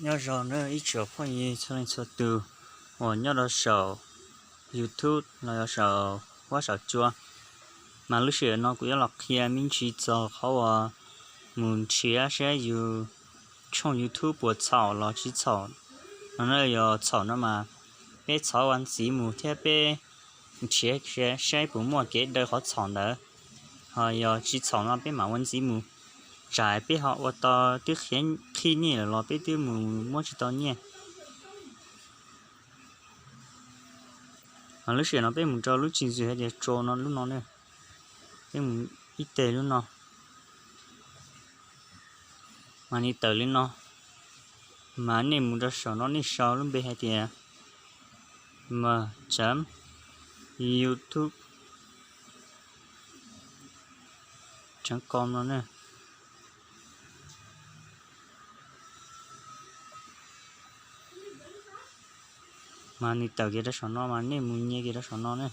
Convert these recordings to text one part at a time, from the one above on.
Nyob zoo nawb ib tsoom phooj ywg txhua leej txhua tus uas nyob rau saum YouTube los yog saum huab saum cua. Mas lub sij hawm no kuv yuav los qhia me ntsis txog qhov uas mus nrhiav saib yus tshooj YouTube puas txhaum los tsis txhaum no na. Yog txhaum no mas peb txhob ua ntxiv mus thiab peb nrhiav saib puas muaj kev daws qhov txhaum ntawd. Ho yog tsis txhaum no peb mam ua ntxiv mus, tsam peb ho ua tau twb qhib nyiaj lawm los peb twb mus muab tsis tau nyiaj. Mas lub sij hawm no peb mus rau lub tswv yim hais tias tso no lub no ne, peb mus ib teg lub no, mas nws tawm li no. Mas nej mus rau saum no nej sau lub npe hais tias m chấm youtube chấm com no ne. Mas nws tawm kiag rau saum no mas nej mus nyias kiag rau saum no ne.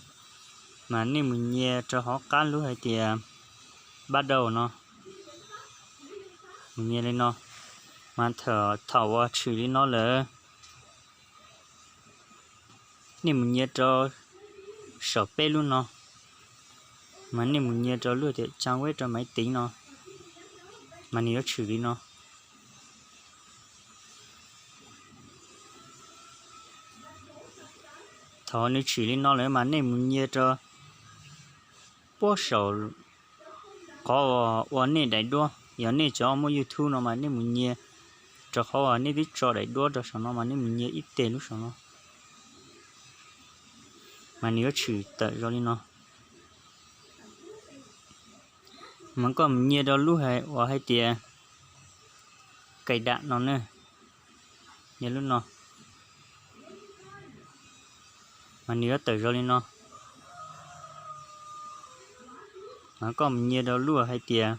Mas nej mus nyias rau hauv qab lub hais tias bắt đầu no, mus nyias li no. Mas thaum uas tshwm li no lawm, nej mus nyias rau saum peb lub no, mas nej mus nyias rau lub tias trang web rau máy tính no, mas nws yuav tshwm li no. Thaum nws tshwm li no lawm mas nej mus nyias rau puag saum qhov uas ua nej daim duab. Yog nej cov muaj YouTube no mas nej mus nyias rau qhov uas nej twb tso daim duab rau saum no mas nej mus nyias ib teg lub saum no, mas nws yuav tshwm tawm zoo li no. Mas koj mus nyias rau lub uas hais tias cài đặt no ne, nyias lub no, mas nws yuav tawm zoo li no. Mas koj mus nyias rau lub hais tias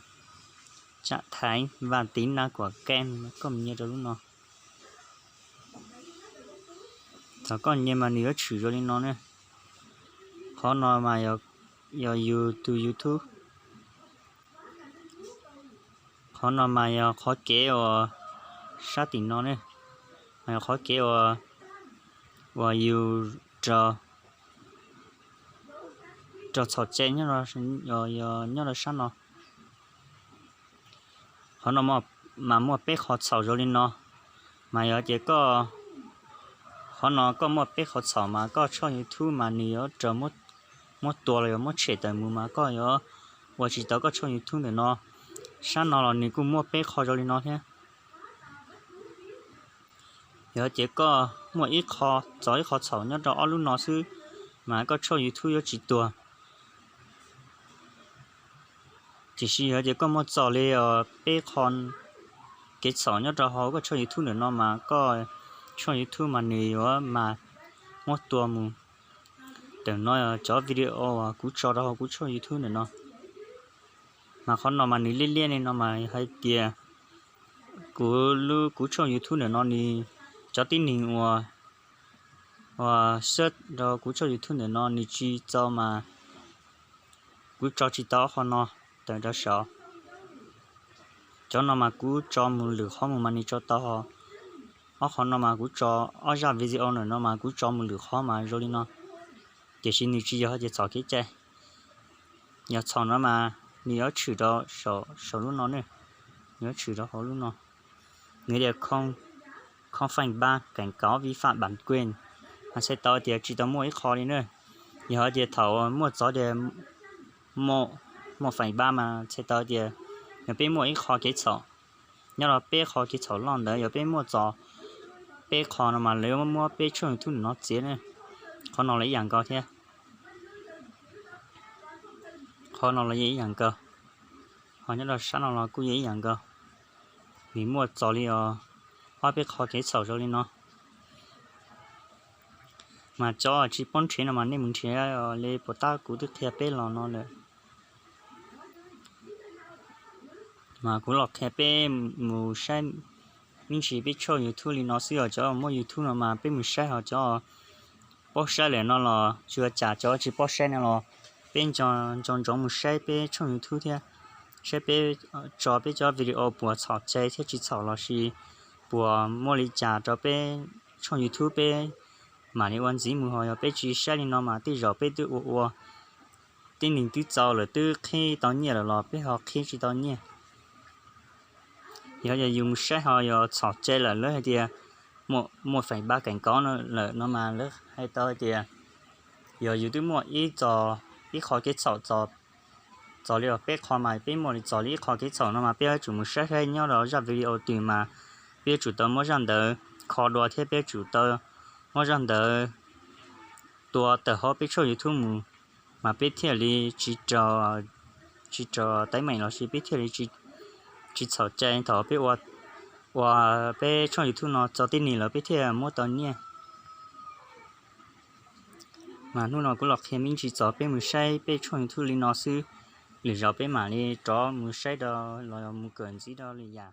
chả thấy và tính năng của kênh, koj mus nyias rau lub no. Thaum koj nyias mas nws yuav tshwm zoo li no ne. Qhov no mas yog yus tus YouTube. Qhov no mas yog qhov kev uas sab tim no ne, mas yog qhov kev uas yus raug txhaum cai nyob rau sab no. Qhov no mas muaj peb qho txhaum zoo li no. Mas yog tias koj, qhov no koj muaj peb qho txhaum mas koj tshooj YouTube mas nws yuav raug muab tua los yog muab tshem tawm mus mas koj yuav ua tsis tau koj tshooj YouTube ntawm no. Sab no los nws kuj muaj peb qho zoo li no thiab. Yog tias koj muaj ib qho txhaum, ib qho txhaum nyob rau ob lub no xwb mas koj tshooj YouTube yuav tsis tuag. Tiam sis yog tias koj muaj txog li peb qho kev txhaum nyob rau hauv koj tshooj YouTube ntawm no mas koj tshooj YouTube mas nws yuav mas muab tua mus. Tam sim no cov video uas kuv tso rau hauv kuv tshooj YouTube ntawm no, mas qhov no mas nws liab liab li no mas hais tias kuv lub, kuv tshooj YouTube ntawm no nws, cov tib neeg uas, uas search rau kuv tshooj YouTube ntawm no nws tsis txaus mas kuv tso tsis tau qhov no tawm rau saud. Cov no mas kuv tso mus lwm qhov mus mas nws tso tau. Ob qhov no mas kuv tso, ob zaj video ntawm no mas kuv tso mus lwm qhov mas zoo li no. Tiam sis nws tsis yog hais tias txhaum kev cai. Yog txhaum no mas nws yuav tshwm rau saum lub no ne, nws yuav tshwm rau hauv lub no. Nws tias không, không phanh ba cảnh cáo vi phạm bản quyền, mas txhais tau tias tsis tau muaj ib qho li na. Yog hais tias thaum muaj txog tias một phanh ba mas txhais tau tias yog peb muaj ib qho kev txhaum. Nyob rau peb qho kev txhaum loj ntawd yog peb muaj txog peb qho no mas lawv yuav muab peb tshooj YouTube ntawm no txiav ne. Qhov no los ib yam nkaus thiab. Qhov no los yog ib yam nkaus. Ho nyob rau sab no los kuj yog ib yam nkaus. Nws muaj txog li os ob peb qho kev txhaum zoo li no. Mas cov tsis paub nrhiav no mas nej mus nrhiav li puas tab kuv twb qhia peb los no lawm. Mas kuv los qhia peb mus saib me ntsis peb tshooj YouTube li no xwb os. Cov muaj YouTube no mas peb mus saib, ho cov paub saib lawm no los tsis ua cas, cov tsis paub saib no los peb nco ntsoov mus saib peb tshooj YouTube thiab, saib peb tso peb cov video puas txhaum cai thiab tsis txhaum los sis puas muaj li cas rau peb tshooj YouTube peb mam li ua ntxiv mus. Ho yog peb tsis saib li no mas tej zaum peb twb ua ua, tib neeg twb txaus lawm, twb qhib tau nyiaj lawm los peb ho qhib tsis tau nyiaj. Yog yus mus saib ho yog txhaum cai lawm lawv hais tias muaj feem pab keem kov lawm no mas lawv hais tau hais tias yog yus twb muaj ib txog ib qho kev txhaum txog li peb qho mas peb muaj li txog li ib qho kev txhaum no mas peb yuav tsum mus saib saib nyob rau zaj video twg mas peb yuav tsum tau muab zaj ntawd kho dua thiab peb yuav tsum tau muab zaj ntawd tua tawm hauv peb tshooj YouTube mus mas peb thiaj li tsis raug, tsis raug teeb meem los sis peb thiaj li tsis txhaum cai thaum peb ua peb tshooj YouTube no txog tib neeg lawm peb thiaj muab tau nyiaj. Mas hnub no kuv los qhia me ntsis txog peb mus saib peb tshooj YouTube li no xwb, lwm zaus peb mam li rov mus saib rau los mus kawm ntxiv rau lwm yam.